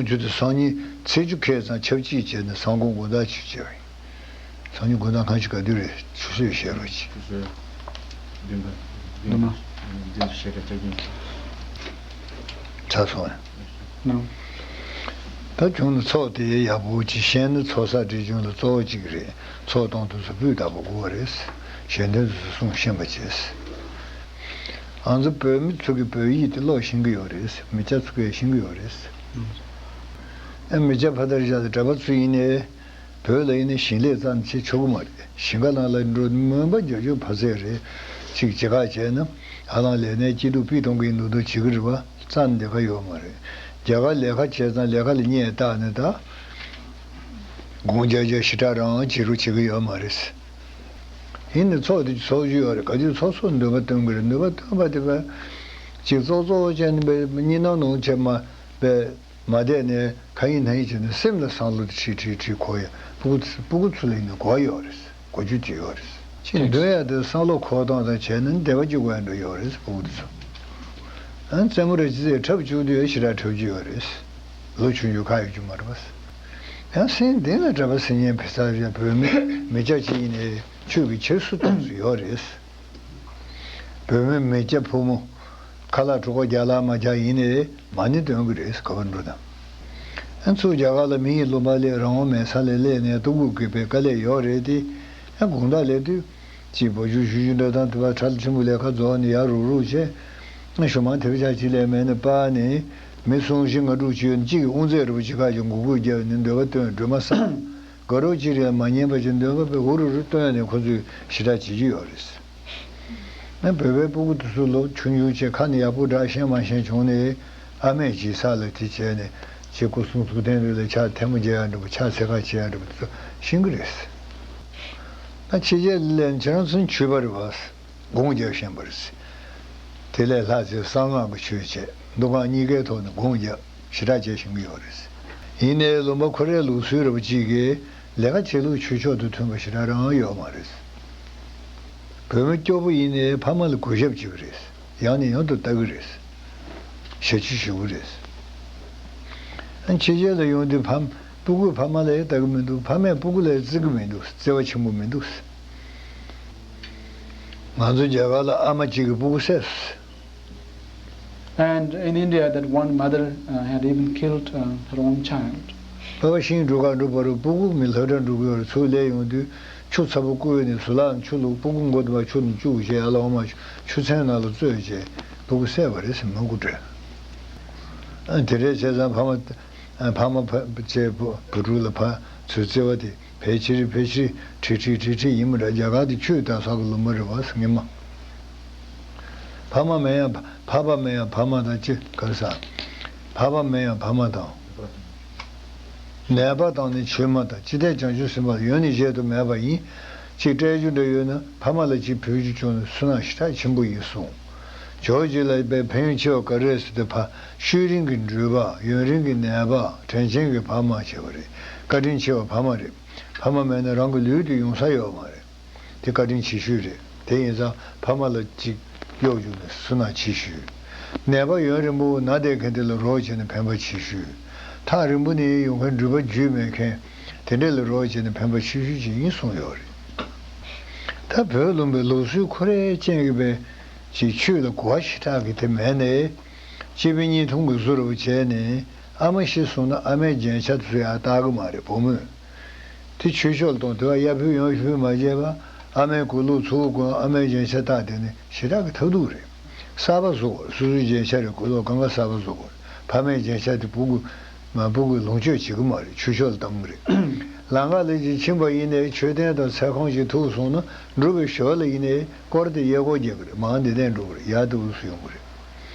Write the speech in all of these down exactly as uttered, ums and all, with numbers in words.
རྒྱུ་དེ་སང་ཉིན་ཚེས་བཅུ་ཁེལ་ཙང་ཆབས་ཅིག་བྱས་ནས་སང་དགོང་དགོང་དག་ཅིག་བྱས་པ་ཡིན། སང་ཉིན་དགོང་དག་གང་ཞིག་ག་དུས་རེད། ཆུ་ཚོད་བཤད་རོགས་གྱིས། ཆུ་ཚོད་བདུན་པ། བདུན་པ། བདུན་པ་བཤད་ག་ཆ་རྐྱེན། ཆགས་སོང་ངས། ད་ཁྱོད་ནི་ཚོགས་དེ་ཡག་པོ་ཅིག་ཤེས་ན་ཚོགས་བསགས་སྒྲིབ་སྦྱོང་ལ་གཙོ་བོ་གཅིག་རེད། ཚོགས་གཏོང་དུས་སུ་སྤུས་དག་པོ་དགོས་པ་རེད། གཞན་དོན་དུ་གསུང་ཤེས་པ་བྱས། ང་ཚོ་བོད་མི་ཚོ་གིས་བོད་ཡིག་དེ་ཀློག་ཤེས་ཀྱི་ཡོད་རེད། མི་སྐྱ་ཚོ་གིས་ཤེས་ཀྱི་ཡོད་རེད། ཨ་མི་སྐྱ་ཕ་དར་བཞག་དེ་གྲྭ་པ་ཚོ་ཡིན་ནའི་བོད་ལ་ཡིན་ནའི་ཞིང་ལས་རྩ་ནས་བྱེད་ཆོག་གི་མ་རེད། ཞིང་ཁ་ནང་ལ་འགྲོ་སྨོན་པ་རྒྱབ་ཆོག་ཕ་ཚད་རེད། ཅིག་བྱེད་ཁ་བྱས་ན་ཧ་ལམ་ལས་གནས་སྐྱིད་སྡུག་སྤུས་གཏོང་གི་འདུག་འདུག་བྱེད་ཀྱི་རེད་བ། རྩ་ནས་ལས་ཀ་ཡོད་མ་རེད། རྒྱ་གར་ལས་ཀ་བྱས་ཙང་ལས་ཀ་ལ་སྙད་བཏགས་ནས་ད་དགོངས་རྒྱག་རྒྱག་ཞེ་དྲག་རང་བྱེད་རོགས་བྱེད་ཀྱི་ཡོད་མ་རེད། ཡིན་ནའི་ཚོགས་དེ་ཚོགས་རྒྱུ་ཡོད་རེད། ག་དུས་ཚོགས་ཚོགས་འདོད་པ་སྟོན་གྱི་རེད། འདོད་པ་སྟོན་པ་དེ་བས་ཅིག་ཙོག་ཙོག་བྱས་ནས་བས་གཉིད་སྣང་ནང་བྱས་མ་བས་མ་བསྡད་ནས་ཁ་ཡིན་ན་ཡིན་བྱས་ནས་སེམས་ལ་བསམ་བློ་དེ་ཁྲིད་ཁྲིད་ཁྲིད་འཁོར་ཡ། སྤུ་གུ་སྤུ་གུ་ཚོ་ལ་ཡིན་ན་གོ་ཡོད་རེད། གོ་རྒྱུ་ཅིག་ཡོད་རེད། ཅིག་འདོན་ཡ་དེ་བསམ་བློ་འཁོར་སྟངས་དང་བྱས་ན་བདེ་བ་ཅིག་དགོས་ཡ་འདྲ་ཡོད་རེད། སྤུ་གུ་དེ་ཚོ། ཨ་རྩེད་མོ་རེ་ཅི་ཟེར་འཁྲབ་བཅུག་དུས་ཞེ་དྲག་འཁྲབ་རྒྱུ་ཡོད་རེད། ལོ་ཆུང་ཆུང་ཁ་ཡོད་རྒྱུ་མ་རེད་པ། ཡང་སེམས་གཏིང་ལ་གྲྭ་པ་སེམས་ཉན་བེ་ས་བཞག་བོད་མི་མི་སྐྱ་ཅིག་ཡིན་ནའི་ཆོས་ཀྱི་འཁྱེར་སོ་གཏོང་སྲོལ་ཡོད་རེད། བོད་མི་མི་སྐྱ་ཕོ་མོ་ཁ་ལག་གྲོད་ཁོག་རྒྱག་ལ་མ་རྒྱག་ཡིན་ནའི་མ་ཎི་འདོན་གྱི་རེད། ག་པར་འགྲོ་དང་། ཨ་ཚུར་རྒྱ་གར་ལ་མི་ཡི་ལུང་པ་སླེབས། རང་དབང་མེད་ས་ལ་སླེབས་ནས་ལྟོ་གོས་གོས་པའི་དཀའ་ལས་ཡོད་རེད་དེ། ཨ་དགོང་དག་སླེབས་དུས། ཅིག་འབའ་ཞུ་ཞུ་ཞུ་འདྲ་དང་དེ་བ་ཁྲ་ལ་ཆེན་པོ་ལས་ཀ་རྫོགས་ནས་ཡར་རུག་རུག་བྱས། ཞོ་མང་དེབ་ཆག་ཅིག་ལས་མེད་ནས་སྤར་ནས་མི་གསུམ་བཞི་ལྔ་དྲུག་ཅིག་ཡོད་ན་གཅིག་གིས་དབུ་མཛད་རུ་ཅིག་ཁ་ཅིག་མགོ་སྐོར་རྒྱབ་ནས་འདོད་པ་སྟོན། སྒྲོལ་མ་བསམ། དགའ་རོགས་ཅིག་རེད། མ་ཉན་པ་ཅིག་འདོད་པ་དཔེ་འུ་རུ་རུ་སྟོན་ནས་ཁོ་ཚོས་ཞེ་དྲག་བྱེད་ཀྱི་ཡོད་རེད། ང་བོད་པའི་སྤུ་གུ་དེ་ཚོ་ལོ་ཆུང་ཆུང་བྱས་ཁ་ནས་ཡག་པོ་འདྲ་ཤེས་མ་ཤེས་བྱུང་ནས་ཨ་མས་ཅིག་ས་ལ་དེ་བྱས་ནས་ཅིག་སྐུ་གསུང་ཐུགས་རྟེན་རེ་ལ་ཕྱག་ཐལ་མོ་རྒྱག་ཡ་འདྲ་པོ་ཕྱག་འཚལ་ཁ་བྱེད་ཡ་འདྲ་པོ་དེ་ཚོ་ཤེས་ཀྱི་རེད། ད་ཕྱི་རྒྱལ་ལ་སླེབས་ནས་ཁྱེད་རང་ཚོ་ནི་ཆོས་པ་རེད་བ། དགོངས་རྒྱག་ཤེས་པ་རེད། དེ་ལས་ལྷག་ཚེ་གསང་སྔགས་ཀྱི་ཆོས་བྱས། མདོ་སྔགས་གཉིས་ཀའི་ཐོག་ནས་དགོངས་རྒྱག་ཞེ་དྲག་བྱས་ཤེས་ཀྱི་ཡོད་རེད། ཡིན་ནའི་ལུང་པ་ཁོ་རའི་ལུགས་སྲོལ་རེད་པ་ཅིག་གིས་ལས་ཀ་བྱེད་ལུགས་ཆོས་ཕྱོགས་དང་མཐུན་པ་ཞེ་དྲག་རང་ཡོད་མ་རེད། བོད་མི་སྐྱོ་པོ་ཡིན་ནའི་ཕ་མ་ལ་གུས་ཞབས་བྱེད་ཀྱི་རེད། ཡང་ནས་ཡང་དུ་ལྟ་གི་རེད། ཞབས་ཕྱི་ཞུ་གི་རེད། ཕྱི་རྒྱལ་ལ་ཡོང་དུས་ཕ་སྤུ་གུས་ཕ་མ་ལ་ཡང་ལྟ་གི་མི་འདུག་ཕ་མས་སྤུ་གུ་ལ་ཡང་བརྩི་གི་མི་འདུག་བརྩེ་བ་ཆེན་པོ་མི་འདུག་ང་ཚོ་རྒྱ་གར་ལ་ཨ་མ་གཅིག་གིས་སྤུ་གུ་བསད་སོང་། And in India, that one mother uh, had even killed uh, her own child. ཕ་བ་ཤིང་འབྲུ་ག་འགྲོ་བར་སྤུ་གུ་མི་སློབ་གྲྭ་འགྲོ་གི་ཡོད་རེད། ཚུར་སླེབས་ཡོང་དུས། ཆུ་ཚ་པོ་བསྐོལ་ནས་ཟུར་ལག་ཆུ་བླུགས། སྤུ་གུ་མགོ་དེ་བ་ཆུ་ནང་བཅུག་བྱས་ཨ་ལ་ཨོ་མ་ཆུ་ཚན་ནང་ལ་བཙོས་བྱས་སྤུ་གུ་བསད་པ་རེད་ཟེར་མང་པོ་བྲོས། ཨ་དེ་འདྲས་བྱས་ཙང་ཕ་མ་ཨ་ཕ་མ་ཕ་བྱས་བུ་བུ་ཕྲུག་ལ་ཕ་ཚོའི་བརྩེ་བ་དེ་ཕལ་ཆེར་ཕལ་ཆེར་ཁྲིག་ཁྲིག་ཁྲིག་ཁྲིག་ཡིན་པ་འདྲ། རྒྱ་གར་དེ་ཆོས་དར་ས་གི་ལུང་པ་རེད་བ་ཟེར་ངེས་མ། ཕ་མ་མེད་ཡང་ཕ་ཕ་མ་མེད་ཡང་ཕ་མ་དང་ཅི་ག་རེ་ཟ། ཕ་མ་མེད་ཡང་ཕ་མ་དང་། ནད་པ་དང་ནི་བཅོས་མ་དང་། ཅི་སྟེ་བྱང་ཆུབ་སེམས་དཔའ་ཡོད་ནི་གཞལ་དུ་མེད་པ་ཡིན། ཅིག་སྤྲད་རྒྱུ་འདྲ་ཡོད་ན་ཕ་མ་ལ་ཅིག་ཕུལ་རྒྱུ་བྱུང་ན་བསོད་ནམས་ཞེ་དྲག་ཆེན་པོ་ཡིན་གསུངས། ཇོ་བོ་རྗེ་ལ་དཔེ་ཕན་ཡོན་ཆེ་བ་ག་རེ་ཟེར་ཏེ་ཕ་ཤུལ་རིང་གི་འགྲུལ་པ། ཡུན་རིང་གི་ནད་པ། དྲིན་ཆེན་གྱི་ཕ་མ་བྱས་པ་རེད། བཀའ་དྲིན་ཆེ་བ་ཕ་མ་རེད། ཕ་མ་མེད་ན་རང་གི་ལུས་དེ་ཡོང་ས་ཡོད་མ་རེད། དེ་བཀའ་དྲིན་ཆེ་ཤོས་རེད། དེ་ཡིན་ཙང་ཕ་མ་ལ་ཅིག་གཡོག་རྒྱུགས་ནས་བསོད་ནམས་ཆེ་ཤོས། ནད་པ་ཡུན་རིང་པོ་ན་བསྡད་མཁན་དེ་ལ་རོགས་བྱས་ནས་ཕན་པ་ཆེ་ཤོས། ཐག་རིང་པོ་ནས་ཡོང་མཁན་འགྲུལ་པ་རྒྱུས་མེད་མཁན་དེ་འདྲས་ལ་རོགས་བྱས་ནས་ཕན་པ་ཆེ་ཤོས་ཅིག་ཡིན་གསུངས་ཡོད་རེད། ད་བོད་ལུང་པའི་ལུགས་སྲོལ་ཁོ་རའི་ཅན་གྱི་པའི་ཅིག་ཆོས་ལ་གོ་བ་ཞེ་དྲག་གི་དེ་མེད་ནས། སྐྱེས་པའི་གཉིས་འཐུང་གི་བཟོ་འདྲ་བོ་བྱས་ནས་ཨ་མ་ཤི་སོང་ན་ཨ་མའི་རྒྱན་ཆ་དེ་ཚོ་ཡང་བཏགས་གི་མ་རེད་བུ་མོས། དེ་ཆོས་ཕྱོགས་ལ་གཏོང་དེ་བ་གཡའ་ཕུལ་ཡང་ཕུལ་མ་བྱས་པ། ཨ་མའི་གོས་ལུགས་ཚུར་གོན། ཨ་མའི་རྒྱན་ཆ་བཏགས་དེ་ནི་ཞེ་དྲག་གི་ཐབས་སྡུག་རེད། གསར་པ་བཟོ་དགོས། སོ་སོའི་རྒྱན་ཆ་རེད། གོས་ལུགས་གང་ག་གསར་པ་བཟོ་དགོས། ཕ་མའི་རྒྱན་ཆ་དེ་སྤུ་གུ་མ་སྤུ་གུས་ལོངས་སྤྱོད་བྱེད་གི་མ་རེད། ཆོས་ཕྱོགས་ལ་གཏོང་གི་རེད། ལམ་ཁ་ལ་ཅིག་ཕྱིན་པ་ཡིན་ནའི་མཆོད་རྟེན་དང་ཚལ་ཁང་ཞིག་ཐུག་སོང་ན་འགྲོ་བའི་ཞོར་ལ་ཡིན་ནའི་སྐོར་དེ་གཡས་སྐོར་རྒྱག་གི་རེད། མར་འདི་ནས་འགྲོ་གི་རེད། ཡར་དེ་འུ་སུ་ཡོང་གི་རེད།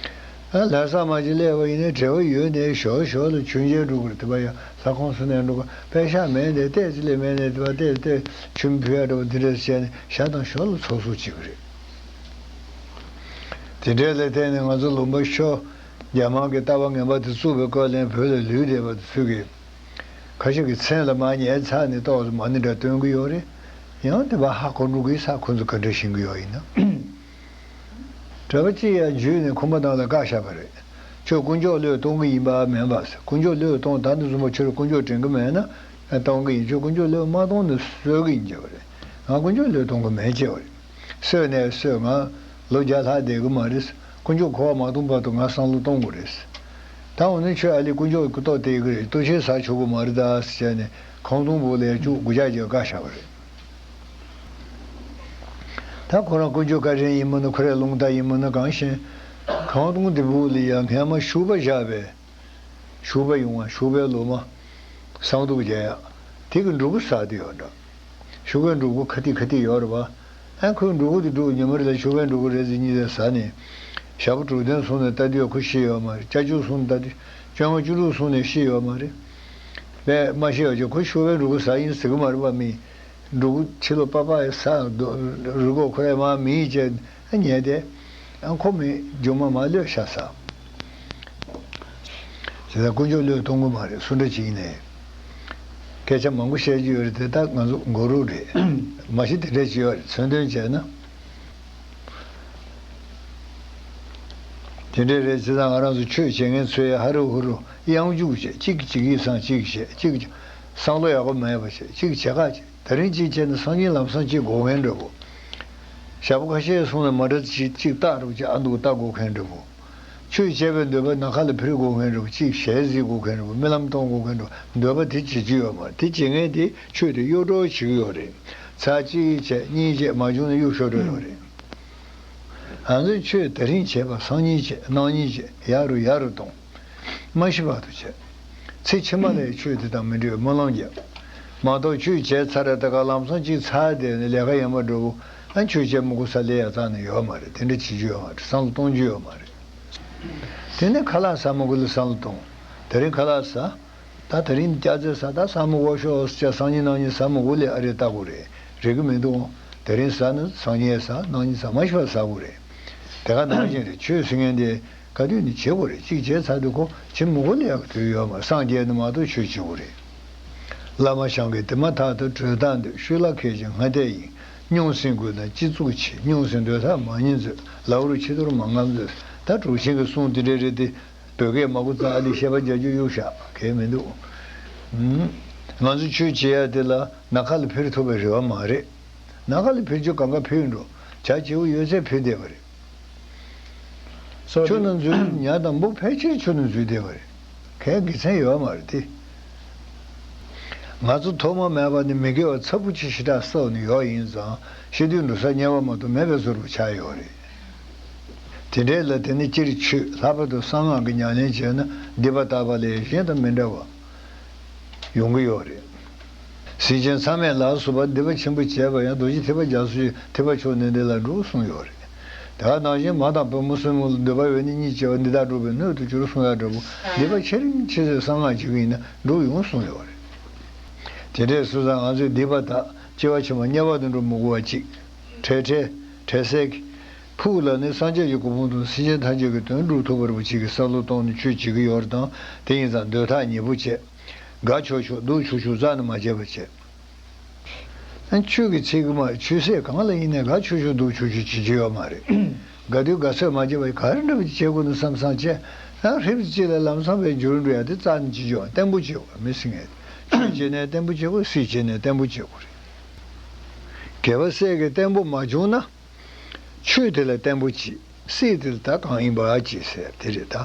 ཨ་ལྷ་ས་མ་ཅིག་སླེབས་པ་ཡིན་ནའི་འབྲེལ་བ་ཡོད་ནའི་ཞོར་ཞོར་ལ་མཆོད་མཇལ་འགྲོ་གི་རེད། དེ་བ་ཡང་ལྷ་ཁང་སུ་ནས་འགྲོ་གི། པད་ཤག་མེད་ནའི་ཏོག་ཙམ་ལས་མེད་ནའི་དེ་བ་ཏོག་ཙམ་མཆོད་མེ་ཕུལ་ཡ་འདྲ་བོ་འདི་འདྲས་བྱས་ནས་ཞག་དང་ཞོར་ལ་ཚོགས་གསོག་བྱེད་གི་རེད། དེ་འདྲས་ལ་བརྟེན་ནས་ང་ཚོ་ལུང་པ་ཤོར། རྒྱ་དམར་གྱི་ལྟ་བ་ངན་པ་དེ་བཙུགས་པའི་སྐོར་ལ་བོད་ལ་ལུས་བསྡད་པ་དེ་ཚོ་གིས་ཁ་ཤས་ཀྱི་མཚན་ལ་མར་ཉལ་ཚར་ནས་ཏོག་ཙམ་མ་ཎི་འདྲ་འདོན་གི་ཡོད་རེད། ཡང་དེ་བ་ཧ་གོ་འགྲོ་གི་ས། ཁོ་ཚོ་ག་འདྲ་ཤེས་གི་ཡོད་ཡིན་ན། གྲྭ་པ་གཅིག་ཡང་འཇུས་ནས་ཁང་པ་ནང་ལ་བཀག་བཞག་པ་རེད། ཁྱོད་དཀོན་མཆོག་བློས་གཏོང་གི་ཡིན་པ་མིན་པ་ཟེར། དཀོན་མཆོག་བློས་གཏོང་། ད་འདི་བཟུམ་པ་ཁྱོད་དཀོན་མཆོག་དྲན་གི་མེད་ན་གཏོང་གི་ཡིན། ཁྱོད་དཀོན་མཆོག་བློས་མ་གཏོང་ནས་གསོད་གི་ཡིན་ཅེས་པ་རེད། ང་དཀོན་མཆོག་བློས་གཏོང་གི་མེད་ཅེས་པ་རེད། གསོད་ནས་གསོད། ང་ལོ་བརྒྱ་ལྷག་བསྡད་གི་མ་རེད། དཀོན་མཆོག་འཁོར་བ་མ་སྟོངས་བར་དུ་ང་བསམ་བློ་གཏོང་དགོས་རེད། ད་འོ་ན་ཁྱོད་ཨ་ལི་དཀོན་མཆོག་གི་ལྟོ་སྟེར་གི་རེད། ལྟོ་ཆས་ཟ་ཆོག་གི་མ་རེད་ད་ཟེར་བྱས་ནས་ཁང་སྟོང་བུ་ལས་བཅུག་སྒོ་ལྕགས་ཀྱིས་བཀག་བཞག་པ་རེད། ད་ཁོ་རང་དཀོན་མཆོག་བཀའ་དྲིན་ཡིན་མིན་ན། ཁོ་རའི་རླུང་རྟ་ཡིན་མིན་ན། གང་ཤེས། ཁང་སྟོང་དེ་བུ་ལ་ཡང་སྔས་མ་ཤུག་པ་བཞག་པས། ཤུག་པ་ཡོང་བ། ཤུག་པའི་ལོ་མ་བསང་དུག་བརྒྱབ་ཡག་དེ་གི་འབྲུ་གུ་ཟ་དེ་ཡོད་འདྲ། ཤུག་པའི་འབྲུ་གུ་ཁ་ཐིག་ཁ་ཐིག་ཡོད་རེད་པ། ཨ་ཁོའི་འབྲུ་གུ་དེ་འབྲུ་ཉི་མ་རེ་ལ་ཤུག་པའི་འབྲུ་གུ་རེ་ཟིན་གཉིས་རེ་ཟ་ནས། ཞག་པོ་དྲུག་བདུན་སོང་ནས་ལྟ་དུས་ཁོ་ཤི་ཡོད་མ་རེད། ཆུ་ཚོད་གཅིག་སོང་ནས་ལྟ་དུས། བཅོ་ལྔ་བཅུ་དྲུག་སོང་ནས་ཤི་ཡོད་མ་རེད། པས་མ་ཤི་བ་ཅིག་ཁོ་ཤུག་པའི་འབྲུ་གུ་ཟ་ཡིན་ཟེར་གི་མ་རེད་པ། མི་འབྲུ་གུ་ཕྱི་ལོགས་པ་པ་ཡི་ཟ་རུལ་གོ་ཁོ་རའི་མ་མི་ཡིན་བྱས་ཉལ་ཏེ། ཨ་ཁོ་མི་རྒྱུ་མ་མ་ལོས་ཤ་ཟ། དེ་ལྟར་དཀོན་མཆོག་བློས་གཏོང་གི་མ་རེད། སུ་འདྲ་ཅིག་ཡིན་ནའི། སྐད་ཆ་མང་པོ་བཤད་རྒྱུ་ཡོད་རེད། དེ་དག་ང་ཚོ་མགོ་རུལ་རེད། མ་གཞི་དེ་འདྲ་ཅིག་ཡོད་རེད། མཚོན་དོན་བྱས་ན། དེ་འདྲ་རེད། བྱས་ཙང་ང་རང་ཚོ་ཆོས་བྱེད་མཁན་ཚོས་ཧ་རུ་ཧུ་རུ་གཡང་འཇུག་བྱས། གཅིག་གིས་གཅིག་གི་བསམ། གཅིག་གིས་བྱས། གཅིག་གིས་བསམ་བློ་ཡག་པོ་མེད་པ་བྱས། གཅིག་གིས་བྱེད་ཁ་བྱས། དེ་རིང་གཅིག་བྱས་ན་སང་ཉིན་ལམ་སང་གཅིག་དགོས་མཁན་འདྲ་པོ། ཞག་པོ་ཁ་ཤས་སོང་ནས་མ་འདྲ་ཅིག་གཅིག་བལྟ་རུ་བྱས། ཨ་འདུག་བལྟ་དགོས་མཁན་འདྲ་པོ། ཆོས་བྱས་པའི་འདོད་པ་ནམ་མཁའ་ལ་འཕུར་དགོས་མཁན་འདྲ་པོ། གཅིག་ཞལ་གཟིགས་དགོས་མཁན་འདྲ་པོ། རྨི་ལམ་མཐོང་དགོས་མཁན་འདྲ་པོ། འདོད་པ་དེ་བྱེད་རྒྱུ་ཡོད་མ་རེད། དེ་བྱེད་མཁན་དེ་ཆོས་དེ་གཡོ་འཕྲོག་བྱེད་ཀྱི་ཡོད་རེད། ཚར་གཅིག་བྱས་གཉིས་བྱས་མ་བྱུང་ན་གཡུག་ཤོར་འགྲོ་ཡོད་རེད། ང་ཚོས་ཆོས་དེ་རིང་བྱས་པ་སང་ཉིན་བྱས། གནངས་ཉིན་བྱས། ཡར་རུ་ཡར་རུ་གཏོང་། མ་ཤི་བར་དུ་བྱས། ཚེ་ཕྱི་མ་ལ་ཡང་ཆོས་དེ་དང་མི་འབྲལ་བའི་སྨོན་ལམ་རྒྱབ། མ་གཏོགས་ཆོས་བྱས་ཚར་རེད། ད་ག་ལམ་སང་གཅིག་ཚར་དེ་ནས་ལས་ཀ་ཡན་མ་འགྲོ་བོ། ཨ་ཆོས་བྱས་མི་དགོས་ས་ལས་ཡ་རྩ་ནས་ཡོད་མ་རེད། དེ་འདྲ་བྱེད་རྒྱུ་ཡོད་མ་རེད། བསམ་བློ་གཏོང་རྒྱུ་ཡོད་མ་རེད། དེ་ནས་ཁ་ལག་ཟ་མི་དགོས་ལ་བསམ་བློ་གཏོང་། དེ་རིང་ཁ་ལག་ཟ། ད་དེ་རིང་སྐྱག་རྫས་ཟ། ད་ཟ་མི་དགོས་ཤོག་ཟེར། སང་ཉིན་གནངས་ཉིན་ཟ་མི་དགོས་ལས་ཨ་རེ་ལྟ་དགོས་རེད། རེད་གི་མི་འདུག་དེ་རིང་ཟ་ན་སང་ཉིན་ཟ། གནངས་ཉིན་ཟ། མ་ཤི་བར་ཟ་དགོས་རེད། དེ་ག་ནང་བཞིན་རེད། ཆོས་ཟེར་མཁན་དེ་ག་དུས་ནས་བྱེད་དགོས་རེད། གཅིག་བྱས་ཚར་དུས་ཁོ་བྱེད་མི་དགོས་ལས་ཡག་གི་དུས་ཡོད་མ་རེད། སངས་རྒྱས་ནས་མ་གཏོགས་ཆོས་བྱེད་དགོས་རེད། བླ་མ་ཞང་གིས་དེ་མ་ཐག་ཏུ་གྲོས་ཐག་འདོད། ཤུལ་ལ་ཁད་ཅིང་སྔ་ལྟས་ཡིན། སྙུང་སེམས་དགོས་ན་སྤྱི་གཙུག་ཆེ། སྙུང་སེམས་འདོད་ཐག་མ་ཉེས་མཛོད། ལ་འུར་ཕྱི་དོར་མ་རྔམ་མཛོད། ད་གྲུབ་ཆེན་གྱི་གསུང་དེ་འདྲ་རེད་དེ། བོད་སྐད་མང་པོ་ཙམ་ཨ་ལི་བཤད་པ་རྒྱག་རྒྱུ་གཡུག་བཞག་གལ་མི་འདུག་ང་ཚོ་ཆོས་བྱེད་ཡ་དེ་ལ་ནམ་མཁའ་ལ་འཕུར་ཐུབ་པའི་རེ་བ་མ་རེད། ནམ་མཁའ་ལ་འཕུར་རྒྱུ་གང་ག་འཕུར་འགྲོ། བྱ་བྱེའུ་ཡོད་ཚད་འཕུར་བསྡད་པ་རེད། སོ་ཆུ་ནང་འཛུལ་ཉ་དང་འབུ་ཕལ་ཆེར་ཆུ་ནང་འཛུལ་བསྡད་པ་རེད། གལ་དགེ་མཚན་ཡོད་མ་རེད་དེ། ང་ཚོ་ཐོག་མ་མེད་པ་ནས་མི་དགེ་བ་ཚ་པོ་ཆེ་ཞེ་དྲག་བསགས་ནས་ཡོད་ཡིན་ཙང་། ཤི་དུས་འགྲོ་ས་དམྱལ་བ་མ་གཏོགས་མེད་པའི་བཟོ་འདྲ་ཆགས་ཡོད་རེད། དེ་འདྲའི་ལ་དེ་ནི་སྤྱིར་ཆོས། ལྷག་པར་དུ་གསང་སྔགས་ཀྱི་ཉམས་ལེན་བྱས་ན་སྡིག་པ་དག་པ་ལས་གཞན་དང་མི་འདྲ་བ་ཡོང་གི་ཡོད་རེད། སེམས་ཅན་ཚང་མས་ལ་སོགས་པ་སྡིག་པ་ཆེན་པོ་བྱས་པ་ཡང་རྡོ་རྗེ་ཐེག་པ་རྒྱ་མཚོ་ཆེ། ཐེག་པ་མཆོག་ནི་འདི་ལ་འགྲོ་གསུངས་ཡོད་རེད། དེ་ག་ནང་བཞིན་མ་དང་བུ་མོ་སྲིང་མོ་ལ་འདོད་པ་ཡོད་ནི་གཉིས་སྐྱེ་བ་འདི་དག་འགྲོ་བའི་སྣོད་དུ་གྱུར་གསུངས་ཡ་འདྲ་པོ། སྡིག་པ་ཆེ་རིང་ཆེ་ཚད་གསང་སྔགས་བྱེད་ཀྱི་ཡིན་ན་འགྲོ་ཡོང་གསུངས་ཡོད་རེད། དེ་འདྲས་སོང་ཙང་ང་ཚོས་སྡིག་པ་དག་སྐྱེ་བ་ཕྱི་མ་དམྱལ་བ་དུ་འགྲོ་མི་དགོས་པ་གཅིག་འཕྲལ་འཕྲལ་འཕྲལ་སེལ་གྱི་ཕུགས་ལ་ནི་སངས་རྒྱས་ཀྱི་གོ་འཕང་དང་སེམས་ཅན་ཐམས་ཅད་ཀྱི་དོན་སྒྲུབ་ཐུབ་པར་བྱེད་ཀྱི་བསམ་བློ་གཏོང་ནས་ཆོས་བྱེད་ཀྱི་ཡོད་རེད་དང་། དེ་ཡིན་ཙང་འདོད་ཐག་ཉེ་པོ་བྱས། དགའ་ཆོག་ཆོག་སྡུག་ཆུག་ཆུག་རྩ་ནས་མ་བྱེད་པ་བྱས། ཨ་ཆོས་ཀྱི་ཚིག་གི་མ་ཆོས་སྲིད་གང་ལ་ཡིན་ནའི་དགའ་ཆོག་ཆོག་སྡུག་ཆུག་ཆུག་བྱེད་རྒྱུ་ཡོད་མ་རེད། དགའ་དུས་དགའ་ཚོད་མ་བྱེད་པ་ག་རེ་འདྲ་བ་ཅིག་བྱེད་དགོས་ན་བསམ་བསམ་བྱས། ཨ་ཧྲིབ་ཅིག་ལ་ལམ་སང་བའི་འགྱུར་འགྲོ་ཡ་དེ་རྩ་ནས་བྱེད་རྒྱུ་བརྟན་པོ་བྱེད་དགོས། མི་སྲིད་ངེས། ཆོས་བྱེད་ནའི་བརྟན་པོ་བྱེད་དགོས། སྲིད་བྱེད་ནའི་བརྟན་པོ་བྱེད་དགོས་རེད། དགེ་བ་སྲིད་ཀྱི་བརྟན་པོ་མ་བྱུང་ན། ཆོས་དེ་ལ་བརྟན་པོ་གྱིས། སྲིད་དེ་ལ་ད་གང་ཡིན་པ་གྱིས་ཟེར་དེ་རེད་ད།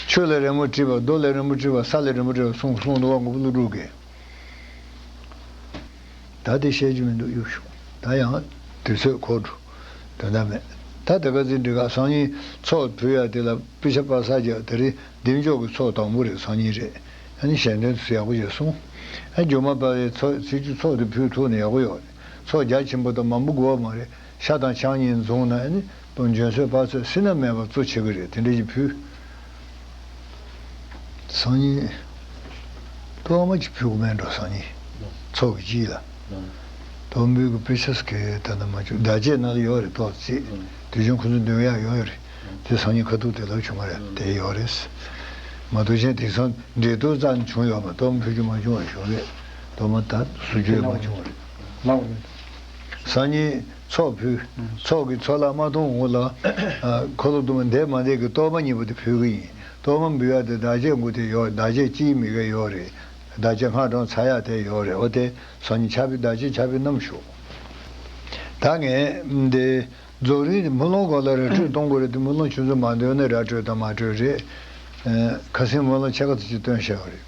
ཆོས་ལ་རི་མོ་བྲིས་པ། རྡོ་ལ་རི་མོ་བྲིས་པ། ས་ལ་རི་མོ་བྲིས་པ་གསུངས་གསུངས་འདུག་པ། མགོན་པོ་ཀླུ་སྒྲུབ་ཀྱིས། ད་དེ་བཤད་རྒྱུ་མི་འདུག་གཡུག་ཞོག་ད་ཡང་དུས་ཚོད་འཁོར་འགྲོ། དོན་དག་མེད། ད་དེ་ག་ཚོད་འགྲིག་ག་སང་ཉིན་ཚོགས་ཕུལ་ཡ་དེ་ལ་པི་ཤ་པ་ས་རྒྱག་དེ་རིང་བདེ་མཆོག་གི་ཚོགས་དང་པོ་རེད། སང་ཉིན་རེད། ཨ་ནི་ཞལ་འདོན་དུ་ཡག་པོ་བྱས་སོང་། ཨ་རྒྱུ་མ་པ་བའི་ཚོགས་ཚིག་བཅུ་ཚོགས་དེ་ཕུལ་ཐུབ་ན་ཡག་པོ་ཡོད་རེད། ཚོགས་རྒྱ་ཆེན་པོ་དང་མང་པོ་དགོས་པ་མ་རེད། ཤ་དང་ཆང་གཉིས་འཛོམས་ན་ཨ་ནི་འབྱོན་ཚོད་པ་ཚོད་སྲིད་ན་མེད་པ་གཙོ་ཆེ་གི་རེད། དེ་འདྲ་ཞིག་ཕུལ། སང་ཉིན་ཏོག་མ་ཅིག་ཕུལ་དགོས་མེད་འགྲོ། སང་ཉིན་ཚོགས་ཀྱི་དཀྱིལ་ལ། ཏོག་འབུལ་གྱི་པི་ཤ་སི་ཁེ་ད་ན་མ་བཅུག་བདག་བྱེད་ནང་ལ་ཡོད་རེད། ཏོག་ཙི་དུས་ཆེན་ཁོ་ཚོ་འདོན་ཡག་ཡོད་རེད། དེ་སང་ཉིན་ཁ་ཐུག་དེ་ལ་བྱུང་བ་རེད། དེ་ཡོད་རེད། མ་གཏོགས་གཞན་དེང་སང་འབྲེལ་གཏོགས་རྩ་ནས་བྱུང་ཡོད་མ། ཏོག་མ་ཕུལ་རྒྱུ་མ་བྱུང་བ་ཞོག་རེད། ཏོག་མ་ད་བཟོ་རྒྱུ་མ་བྱུང་བ་རེད། སང་ཉིན། ཚོགས་ཕུལ། ཚོགས་ཀྱི་ཚོགས་ལ་མ་ཐོན་འོང་ལ། ཨ། འཁོར་ལོ་བསྡོམས་པ་འདས་མ་འདས་ཀྱི་གཏོར་མ་གཉིས་པོ་དེ་ཕུལ་གི་ཡིན། གཏོར་མ་འབུལ་ཡ་དེ་བདག་བསྐྱེད་དགུ་དེ་ཡོད། བདག་བསྐྱེད་སྤྱིའི་མི་དགེ་ཡོད་རེད། བདག་བསྐྱེད་སྔགས་བགྲང་ཚར་ཡ་དེ་ཡོད་རེད། འོ་དེ་སང་ཉིན་ཕྱག་དཔེ་བདག་བསྐྱེད་ཕྱག་དཔེ་རྣམས་ཞུ། ད་ངས་འདི་རྫོགས་རིམ་དེ་དམུས་ལོང་སྐོར་ལ་ར་སྤྲོད་གཏོང་དགོས་རེད་དེ། དམུས་ལོང་ཆུ་ཚོད་མ་འདོན་ན་ར་སྤྲོད་དང་མ་སྤྲོད་རེད། ཨ། ཁ་སང་དམུས་ལོང་ཕྱེད་ཀ་ཙམ་ཅིག་བཏོན་བཞག་པ་རེད།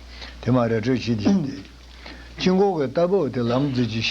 དེ་མ་ར་སྤྲོད་བྱེད་ཀྱི་ཡིན་ཏེ། དཀྱིལ་འཁོར་གྱི་ལྟ་བབ་དེ་ལམ་འཛིན་གྱི་